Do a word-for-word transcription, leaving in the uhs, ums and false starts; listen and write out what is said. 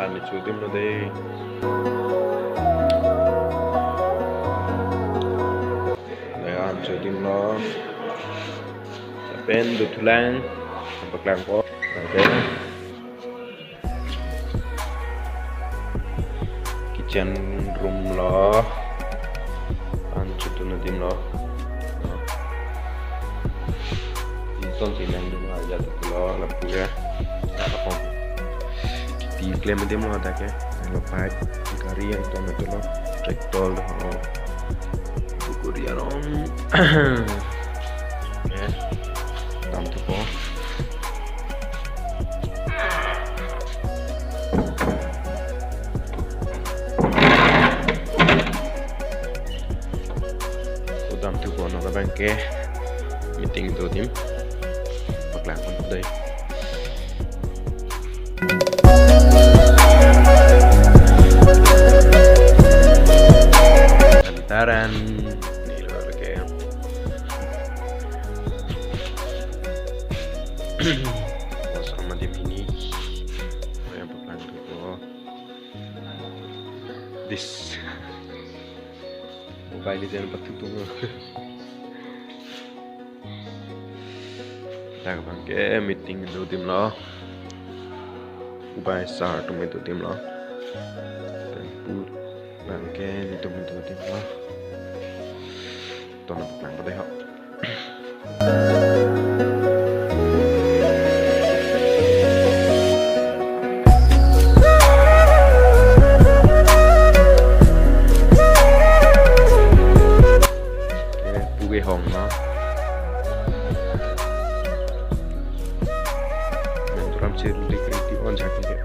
An chotimlo dei. Dei, an chotimlo. Lapen dothulang. Paklangpo. Okay. Kitchen room lo. An chotun adim lo. Inson si nangdun aja lo lapu ya. Apa? Kipi klem adim lo dak ke. Lo pipe gari an ton lo, tractor lo. Buku dia dong. Ya. Damthupo. Damthupo, non labang ke meeting do adim. Paklangpo dei. Taran. Nilo lagi. Bos amat adim ini. Yang paklangthupo. This. Mobile Legend pathu tung. Dak abang ke meeting do adim lo. Ubai sir atum do adim lo. Pu abang ke nelitum do adim lo. Ton paklangpo dei ho. Oke, pu ke hong lo. Menturam sir likri ti on jakin ke.